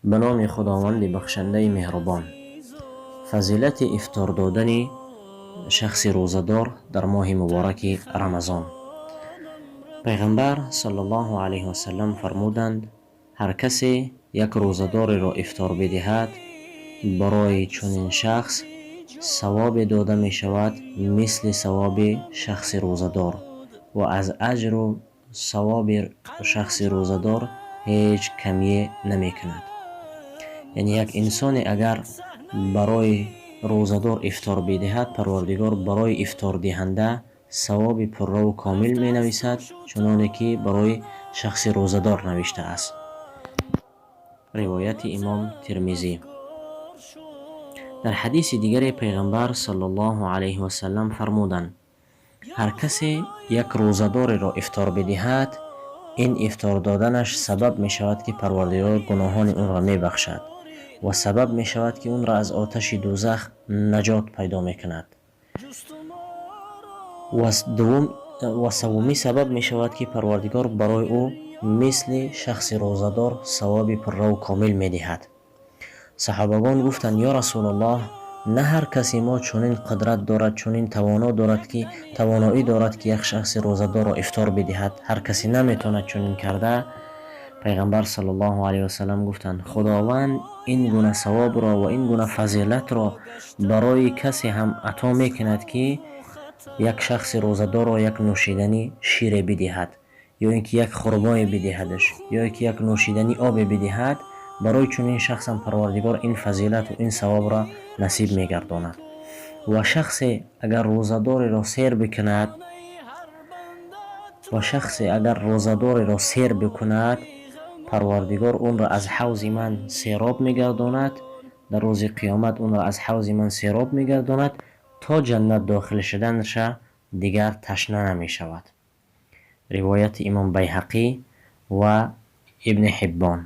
Ба номи Худованди бахшандаи меҳрубон. Фазилати ифтор додани шахси рӯзадор дар моҳи мубораки Рамазон. Пайғамбар саллаллоҳу алайҳи васаллам фармуданд: ҳар касе як рӯзадореро ифтор бидиҳад, барои чунин шахс савобе дода мешавад мисли савоби шахси рӯзадор ва аз аҷру савоби шахси рӯзадор ҳеҷ камие намекунад. Яъне як инсоне агар барои рӯзадор ифтор бидиҳад, Парвардигор барои ифтордиҳанда савоби пурраву комил менависад, чуноне ки барои шахси рӯзадор навиштааст. Ривояти имом Тирмизӣ. Дар ҳадиси дигаре Пайғамбар саллаллоҳу алайҳи васаллам фармуданд: ҳар касе як рӯзадореро ифтор бидиҳад, ин ифтор доданаш сабаб мешавад, ки Парвардигор гуноҳони ӯро мебахшад ва сабаб мешавад, ки ӯнро аз оташи дӯзах наҷот пайдо мекунад. Ва севумӣ сабаб мешавад, ки Парвардигор барои ӯ мисли шахси рӯзадор савоби пурраву комил медиҳад. Саҳобагон гуфтанд: ё Расулаллоҳ, на ҳар касе мо чунин қудрат дорад, чунин тавоно дорад, ки тавоноӣ дорад, ки як шахси рӯзадорро ифтор бидиҳад. Ҳар касе наметавонад чунин карда. Пайғамбар саллаллоҳу алайҳи васаллам гуфтанд: Худованд ин гуна савобро ва ин гуна фазилатро барои касе ҳам ато мекунад, ки як шахси рӯзадорро як нӯшидани шире бидиҳад, ё ин ки як хурмое бидиҳадаш, ё ин ки як нӯшидани обе бидиҳад. Барои чунин шахсам Парвардигор ин фазилату ин савобро насиб мегардонад. Ва шахсе агар рӯзадореро сер бикунад, ва шахсе агар рӯзадореро сер бикунад, Парвардигор онро аз ҳавзи ман сероб мегардонад. Дар рӯзи қиёмат онро аз ҳавзи ман сероб мегардонад, то ҷаннат дохил шуданаша дигар ташна намешавад. Ривояти имом Байҳақӣ ва Ибни Ҳиббон.